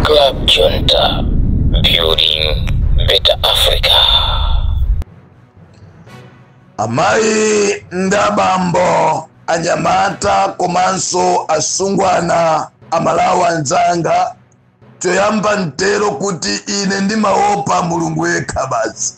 Club Junta, building better Africa. Amayi ndi abambo, anyamata komanso asungwana, Amalawi anzanga, choyamba ntero kuti ine ndimaopa Mulungu yekha basi.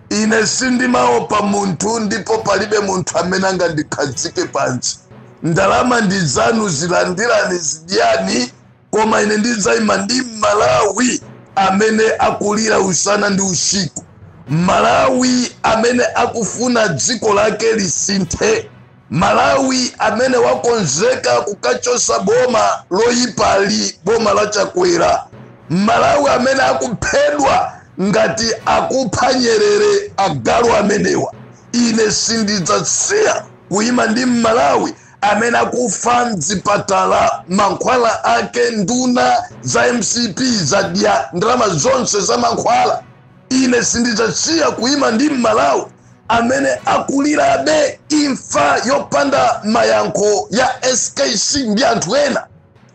Ine sindimaopa munthu, ndipo palibe munthu amene angandikhazike pansi. Ndalama ndi zanu, zilandirani, zidyani, koma ine ndidzayima ndi Malawi amene akulira usana ndi usiku, Malawi amene akufuna dziko lake lisinthe, Malawi amene wakonzeka kukachosa boma loyipali, boma la Chakwera, Malawi amene akuphedwa ngati akupha nyerere, agalu amenewa. Ine sindidzasiya kuyima ndi Malawi amene akufa mzipatala, mankhwala ake nduna za MCP zadya ndalama zonse za mankhwala. Ine sindidzasiya kuyima ndi Malawi amene akulirabe imfa yopanda mayankho ya SKC ndi anthu ena.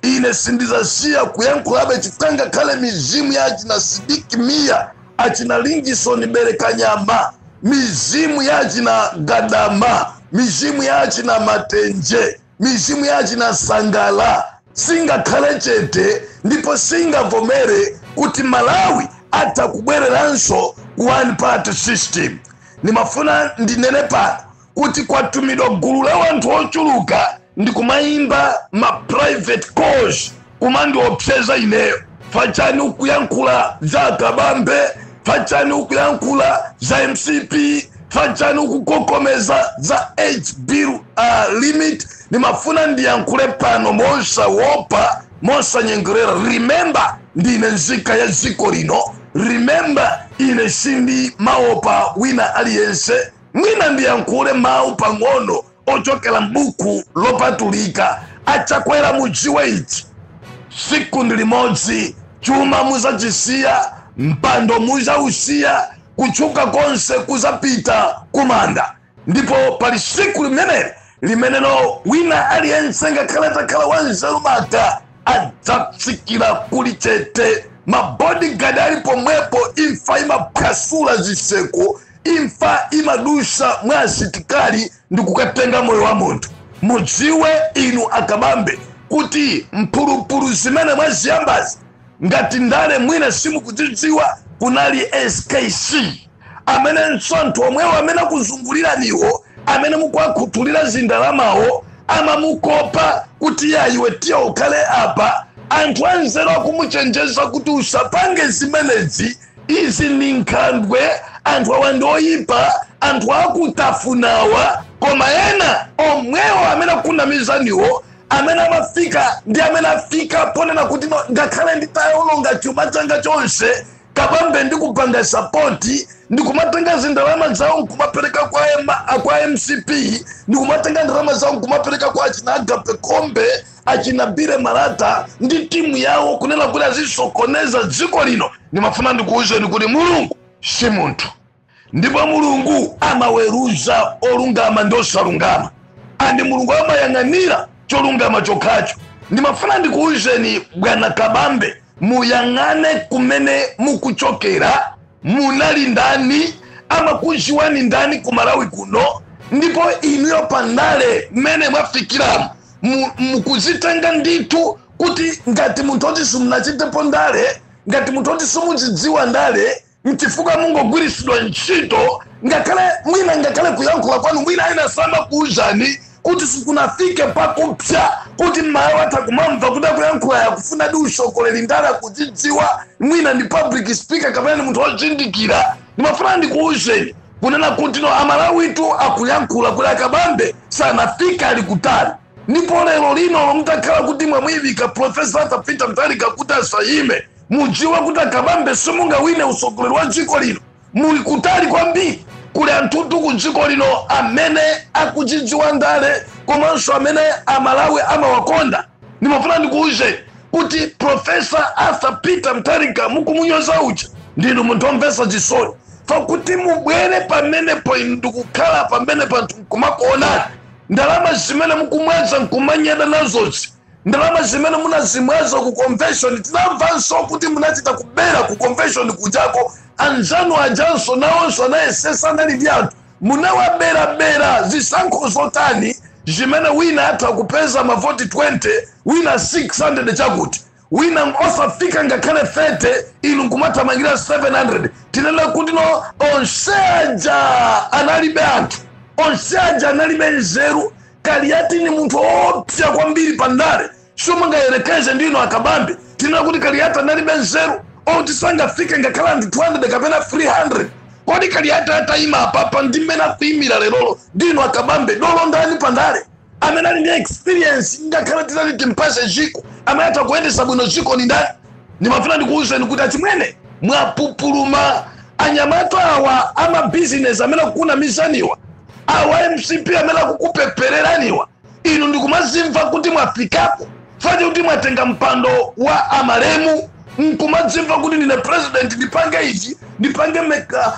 Ine sindidzasiya kuyankhulabe, chifukwa ngakhale mizimu ya achina Sidiki Mia, achina Lingisoni Berekanyama, mizimu ya achina Gadama, mizimu ya achina Matenje, mizimu ya achina Sangala singakhale chete, ndipo singavomere kuti Malawi atha kubwereranso ku one party system. Nimafuna ndinene pano kuti kwatumidwa gulu la anthu ochuluka ndikumayimba ma private calls kumandiopseza ineyo: "Fachani ukuyankhula za Kabambe? Fachani ukuyankhula za MCP? Fachani ukukokomeza za age bill limit?" Nimafuna ndiyankhule pano mosawopa, mosanyengerera. Remember, ndine nzika ya dziko lino. Remember, ine sindi maopa wina aliyense. Mwina ndiyankhule mawu pang'ono ochokera m'buku lopatulika. Achakwera, mudziwe ichi: siku ndi limodzi chuma muzachisiya, mpando muzausiya, kutchuka konse kuzapita kumanda. Ndipo pali siku limeneli limenelo wina aliyense, ngakhale atakhala wanzeru maka, adzatsikira kuli chete. Ma bodyguard ali pomwepo, imfa imaphwasula ziseko, imfa imadusa mwa asitikali ndi kukatenga moyo wa munthu. Mudziwe inu Akabambe kuti mphulupulu zimene mwaziyambazi, ngati ndale mwina simukuzidziwa, kunali SKC amene mtsontho omwewo amene akuzunguliraniwo, amene mukuwakhuthulira zindalamawo, amamukopa kuti, "Ya iwe, tiye ukhale apa." Anthu anzeru akumuchenjeza kuti, "Usapange zimenezi, izi ni nkhandwe, anthu awa ndi oyipa, anthu akutafunawa." Koma ena omwewo amene akunamizaniwo, amene amafika ndi amene afika ponena kuti, "No, ngakhale nditayolonga chuma changa chonse, Kabambe ndikupanga support," ndikumatenga zindalama zawo nkumapereka kwa MCP, ndikumatenga ndalama zawo nkumapereka kwa achina Agape Kombe, achina Bire Malata ndi timu yawo, kunena kuti azisokoneza dziko lino. Ndimafuna ndikuwuzeni kuti Mulungu si munthu, ndipo Mulungu amaweruza olungama ndi osalungama, and Mulungu amayang'anira cholungama chokhacho. Ndimafuna ndikuwuzeni, bwana Kabambe, muyang'ane kumene mukuchokera. Munali ndani? Amakuziwani ndani ku Malawi kuno? Ndipo inuyo pandale mmene mwafikiramo, mukuzitenga ndithu kuti ngati munthu oti simunachitepo ndale, ngati munthu oti simuzidziwa ndale, mchifukwa mungogwiritsidwa ntchito. Ngakhale mwina, ngakhale kuyankhula kwanu, mwina ena samakuwuzani kuti sikunafike pakupsa kuti mmawa atha kumamva kuti akuyankhula yakufuna di usogoleri, ndale akudzidziwa, mwina ndi public speaker kapena ndi munthu wozindikira. Ndimafuna ndikuwuzeni kunena kuti no, Amalawitu akuyankhula kuti Akabambe sanafike, ali kutali. Ndipo lero lino mutakhala kuti mwamuyivika Professor Arthur Peter Mutharika kuti asayime, mudziwe kuti Akabambe simungawine usogoleri wa dziko lino, muli kutali kwambiri. Kuli anthutu ku dziko lino amene akudzidziwa ndale komanso amene Amalawi amawakonda. Ndimafuna ndikuwuzeni kuti Professor Arthur Peter Mutharika mukumunyoza uja, ndinu munthu omvetsa chisoni, pakuti mubwere pamenepo inu ndikukhala pamene panthu nkumakuonani. Ndalama zimene mukumweza nkumanyada nazozi Ndalama zimene munazimwazo ku convention, tinamvanso kuti munachita kubera ku convention kujako. Anzanu ajanso nawonso anayesesa, anali ndi anthu, munawaberabera. Zisankho zotani zimene wina atha kupeza mavoti 20, wina 600 chakuti, wina osafika ngakhale 30, inu nkumathamangira 700? Tinene kuti no, onse aja analibe anthu, onse aja analibe nzeru? Kaliyati ni munthu woopsa kwambiri pandale, simungayerekeze ndino Akabambe. Tinene kuti Kaliyati analibe nzeru oti sangafike ngakhale anthu 200 kapena 300? Kodi Kaliyati atayima apapa ndi mmene akuyimira lerolo, ndino Akabambe, dolo ndani pandale amene ali ndi experience, ngakhale tinati timpase ziko, amene atha kuyendesa bwino ziko ni ndani? Ndimafuna ndikuwuzeni kuti achimwene, mwapupuluma. Anyamata awa amabizinesi amene akukunamizaniwa, awa MCP amene akukupepereraniwa, inu ndikumazimva kuti mwafikapo fanye kuti mwatenga mpando wa amalemu, nkumadzimva kuti ndine president, ndipange ichi, ndipange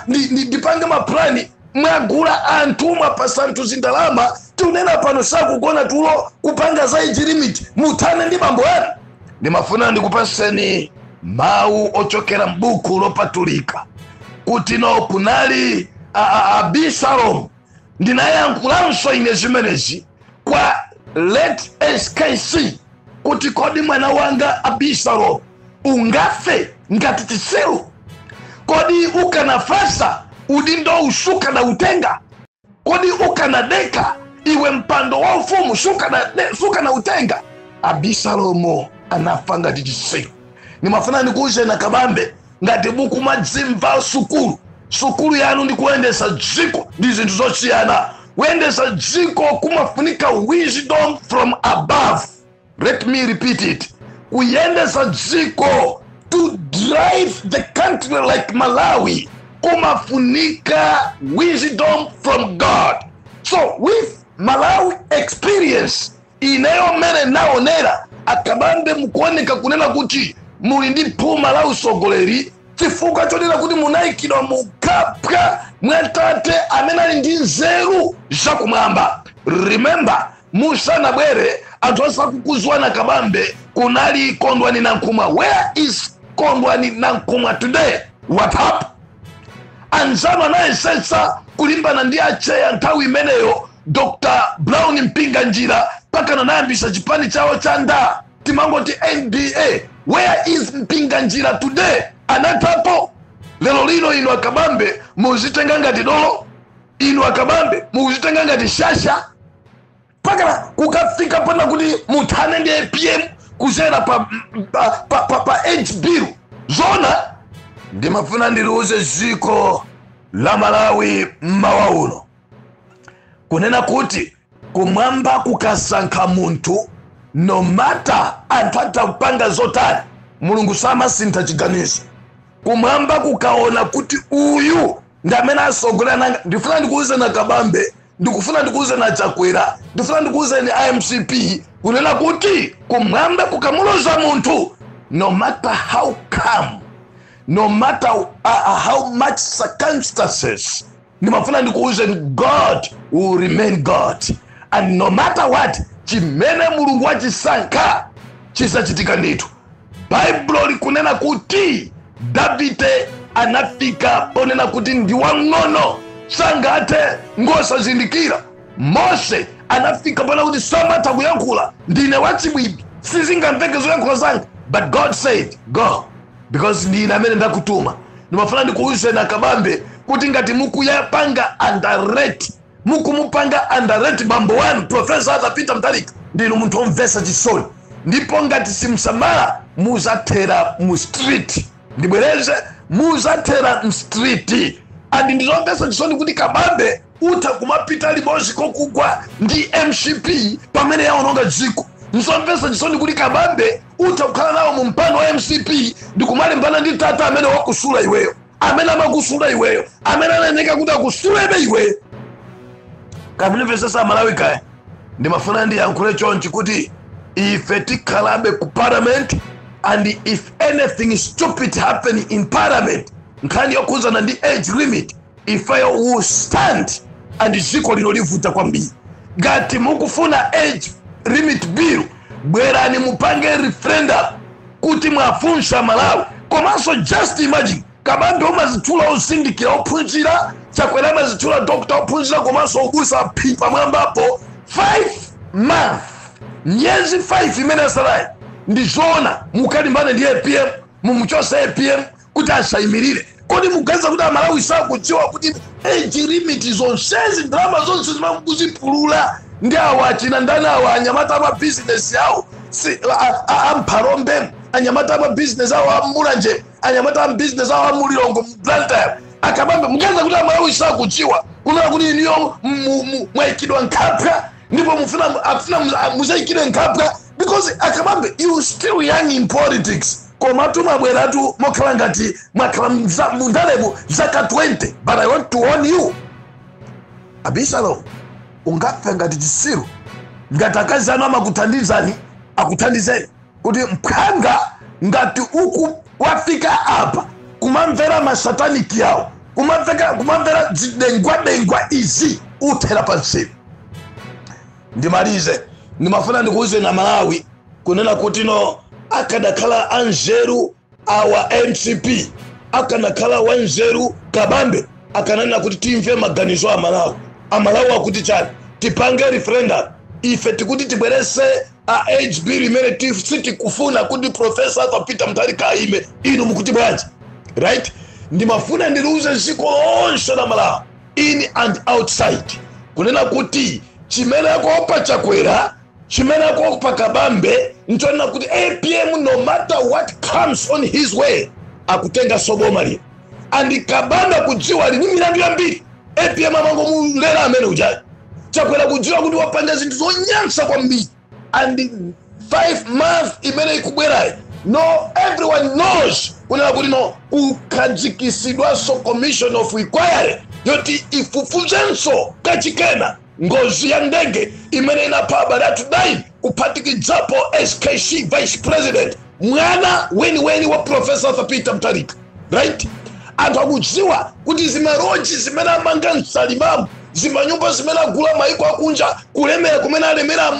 ndipange maplani. Mwagula anthu, mwapasa anthu zindalama. Tiunena pano sakugona tulo kupanga za age limit, muthane ndi bambo anu. Ndimafuna ndikupaseni mawu ochokera m'buku lopatulika kuti no, kunali Abisalomu. Ndinayankhulanso ine zimenezi kwa late SKC kuti, "Kodi mwana wanga Abisalomu, ungafe ngati chisiru? Kodi ukanafasa udindo usukanautenga? Kodi ukanadeka iwe mpando wa ufumu sukanautenga?" Abisalomu anafa ngati chisiru. Nimafuna ndikuuze na Kabambe, ngati mukumadzimva sukulu, sukulu yanu ndi kuyendesa dziko ndi zinthu zosiyana. Kuyendesa dziko kumafunika wisdom from above. Let me repeat it: kuyendesa dziko, to drive the country like Malawi, kumafunika wisdom from God. So with Malawi experience, ineyo mmene naonera, Akabambe mukuoneka kunena kuti muli ndi phuma la usogoleri, chifukwa chonena kuti munayikidwa mukhapwa mwa tate amene ali ndi nzeru zakumwamba. Remember, musanabwere, anthu asakukuzwana Kabambe, kunali Kondwani Nankhumwa. Where is Kondwani Nankhumwa today? What happened? Anzanu anayesetsa kulimbana ndi acheya nthawi imeneyo, Dr Brown Mpinga Njira, mpaka anayambisa chipani chawo cha nda, timangoti NDA. Where is Mpinga Njira today? Anathapo. Lero lino inu Akabambe muzitenga ngati dolo, inu Akabambe muzitenga ngati shasha, mpaka kukafika pana kuti muthane ndi APM kuzera pa age bill. Zona? Ndimafuna ndiliuze dziko la Malawi mmawa uno kunena kuti kumwamba kukasankha munthu, no matter anthu atapanga zotani, Mulungu samasintha chiganizo. Kumwamba kukaona kuti uyu ndi amene asogolera nanga, ndifuna ndikuuze na Kabambe, ndikufuna ndikuuze na Chakwera, ndifuna ndikuuze ni IMCP kunena kuti kumwamba kukamuloza munthu, no matter how come, no matter how much circumstances, ndimafuna ndikuuze, God will remain God, and no matter what, chimene Mulungu wachisankha chisachitika ndithu. Baibulo likunena kuti Davide anafika ponena kuti ndi wang'ono, sangathe, ngosazindikira. Mose anafika ponena kuti samatha kuyankhula, "Ndine wachibwibwi, sizingamveke zoyankhula zanga." But God said, "Go, because ndine amene ndakutuma." Ndimafuna ndikuwuzeni Akabambe kuti ngati mukuyapanga underrate, mukumupanga underrate bambo wanu Professor Arthur Peter Mutharika, ndinu munthu omvesa chisoni, ndipo ngati simsamala muzathera mu street. Ndibwereze, muzathera mu street. And ndizomvesa chisoni kuti Kabambe utha kumapita limodzi kokugwa ndi MCP pamene yaononga dziko. Nzomvesa chisoni kuti Kabambe utha kukhala nawo mu mpando wa MCP ndikumalimbana ndi tata amene wakusula iweyo, amene amakusula iweyo, amene anayeneka kuti akusulebe iweyo. Kamunimvesesa Malawi kaya? Ndimafuna ndiyankhule chonchi kuti ife tikhalabe ku parliament, and if anything stupid happen in parliament, nkhani yokhuzana ndi age limit, ifeyo will stand, and dziko lino livuta kwambiri. Ngati mukufuna age limit bill, Bwerani mupange referendum kuti mwafunsa Malawi. Komanso just imagine, Kabambe umazitchula osindikira, ophunzira, Chakwera amazitchula doctor ophunzira komanso obusa pamwambapo. 5 month, myezi 5 imene asalayi, ndizoona mukalimbane ndi APM, mumuchose APM kuti asayimirire? Kodi muganiza kuti Amalawi sakudziwa kuti age limit zonsezi, ndalama zonse zimamukuzipulula ndi awa achina ndani awa, anyamata amabizinesi awo amphalombe, anyamata amabizinesi awo amulanje, anyamata amabizinesi awo amulilongo, mBlantyre? Akabambe, muganiza kuti Amalawi sakudziwa kunena kuti iniyo mwayikidwa nkhapwa, ndipo mufuna afuna muzayikidwe nkhapwa? Because Akabambe, you still young in politics, komatu mabweratu mokhala ngati mwakhala mundalemu zaka 20. But I want to warn you, Abisalo, ungafe ngati chisiru. Ngati akazi anu amakuthandizani, akuthandizeni kuti mphanga ngati uku wafika apa kumamvera masataniki yawo, kumamvera zidengwadengwa izi, uthera pansimu. Ndimalize, ndimafuna ndikuuze na Malawi kunena kuti no, akadakhala anzeru awa MCP, akanakhala wanzeru Kabambe, akanena kuti timve maganizo a Malawi. Amalawi akuti chani? Tipange referendum. Ife tikuti tibwerese a age bill imene sitikufuna kuti Professor Arthur Peter Mutharika aime. Inu mukuti bwanji? Right, ndimafuna ndiliuze dziko lonse la Malawi, in and outside, kunena kuti chimene akuopa Chakwera, chimene akuopa Kabambe, nchonena kuti APM, no matter what comes on his way, akutenga soboma lino. And Kabambe akudziwa ali ndi milandu yambiri. APM amangomulera amene ujayo. Chakwera kudziwa kuti wapanga zinthu zonyansa kwambiri, and 5 months imene ikubwerayi, no, everyone knows kunena kuti no, kukhazikisidwanso commission of inquiry yoti ifufuzenso kachikena ngozi ya ndege imene inapha abale athu 9, kuphatikidzapo SKC vice president, mwana weniweni wa Professor Arthur Peter Mutharika, right? Anthu akudziwa kuti zimaroji zimene amanga msalimamu, zimanyumba zimene agula maiko akunja, kulemera kumene alemera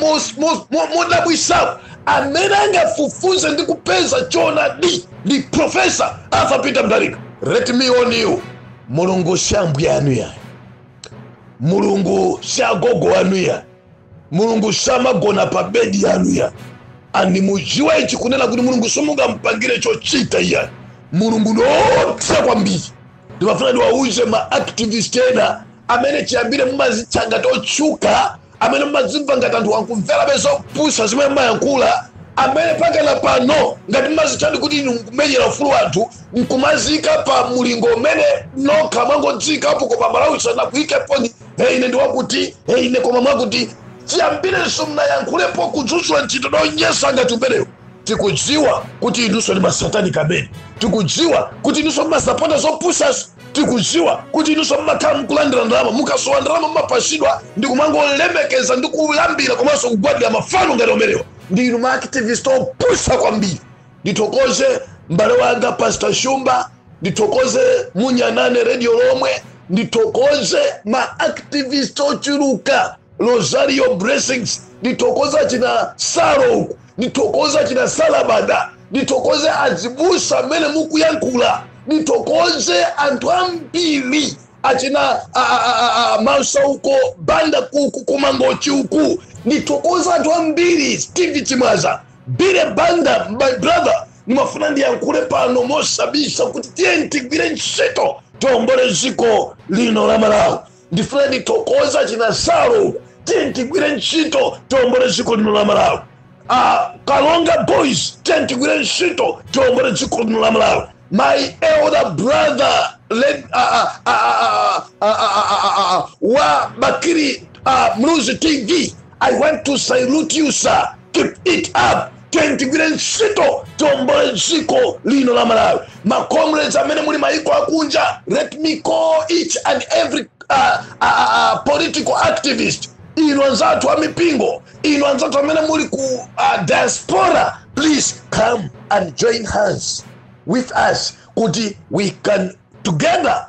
modabwisapo, amene angafufuze ndi kupeza choonadi ndi Professor Arthur Peter Mutharika. Let me warn you, Mulungu si ambuye anu yayi, Mulungu si agogo anu ya, Mulungu samagona pa bedi yanu ya. And mudziwa ichi kunena kuti Mulungu simungampangire chochita iya. Mulungu ndiopsa kwambiri. Ndimafuna ndiwauze ma activist ena amene chiyambire mumazitcha ngati otchuka, amene mumazimva ngati anthu wankumvera bezopusa zimene mumayankhula, amene pakana pano ngati mumazitchani kuti inu nkumenyera ufulu anthu, nkumazika pa mulingo umene nokha mwangodzikapo, koma Malawi sanakuyikeponi. Hey, ine ndiwakuti, hey, ine koma mwakuti chiyambirenso mnayankhulepo kudzudzula ntchito donyesa ngati umenewo. Tikudziwa kuti inunso ndi masatani amene, tikudziwa kuti inunso mmasapota zopusazo, tikudziwa kuti inunso mmakhala mukulandira ndalama, mukasowa ndalama mmapasidwa ndi kumangolemekeza ndi kulambira komanso kugwadira mafano ngati umenewo. Ndi inu maactivist opusa kwambiri. Ndithokoze m'bale wanga Pastor Shumba, ndithokoze Munyanane Radio lomwe, ndithokoze ma activist ochuluka, Rosario Blessings, ndithokoze china Saro uku, ndithokoze china Salabada, ndithokoze azibusa amene mukuyankhula, ndithokoze anthu ambiri achina Masauko Banda kuku kumangochi uku, ndithokoze anthu ambiri, Steve Chimwaza, Bile Banda, my brother. Ndimafuna ndiyankhule pano mosabisa kuti tiye tigwire ntchito, tiwombole dziko lino la Malawi. Ndifuna ndithokoza china Saro, tiye tigwire ntchito, tiwombole dziko lino la Malawi. Kalonga Boys, tiye tigwire ntchito, tiwombole dziko lino la Malawi. My elder brother let, wa Bakili Muluzi TV, I want to salute you, sir. Keep it up. Tiye tigwire ntchito, tiwombole dziko lino la Malawi. Ma comrades amene muli maiko akunja, let me call each and every political activist, inu anzathu amipingo, inu anzathu amene muli ku diaspora, please come and join hands with us kuti we can together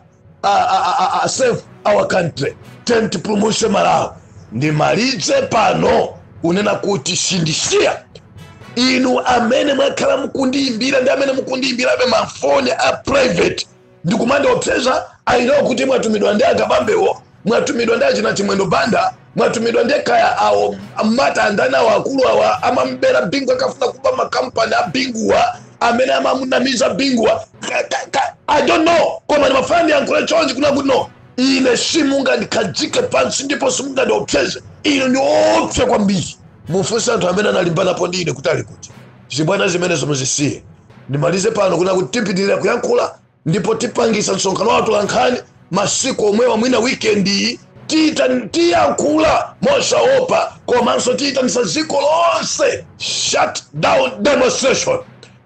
save our country. Tiyeni tipulumutse Malawi. Ndimalize pano kunena kuti sindisiya. Inu amene mwakhala mukundiyimbira ndi amene mukundiyimbirabe mafoni a private ndikumandiopseza, I know kuti mwatumidwa ndi akabambewo, mwatumidwa ndi achina Chimwendo Banda, mwatumidwa ndi kaya awo amata andani awo akulu awa amambera Bingu, akafuna kuba makampani a Binguwa, amene amamunamiza Binguwa. I don't know, koma ndimafuna ndiyankhule chonchi kuna kuti no, ine simungandikhazike pansi ndipo simungandiopseze. Ine ndiopse kwambiri. Mufunse anthu amene analimbanapo ndi ine kuti ali kuti. Zibwana zimenezo muzisiye. Ndimalize pano kuna kuti tipitirira kuyankhula ndipo tipangisa msonkhano wa atolankhani masiku omwewa, mwina weekend iyi. Tiyankhula mosaopa, komanso tiyitanisa dziko lonse shut down demonstration,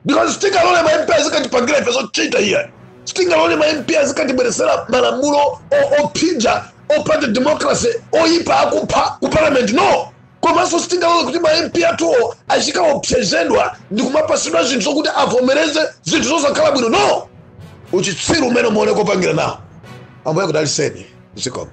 because sitingalole ma MP azikatipangira ife zochita iya. Sitingalole ma MP azikatibweresera malamulo ophinja, opanda democracy, oyipa, akupha ku parliament, no. Komanso sitingalole kuti ma MP athuwo achikaopsezedwa ndi kumapasidwa zinthu zokuti avomereze zinthu zosakhala bwino, no. Uchitsiru umene muone kopangira nawo. Ambuye akudaliseni. Zikomo.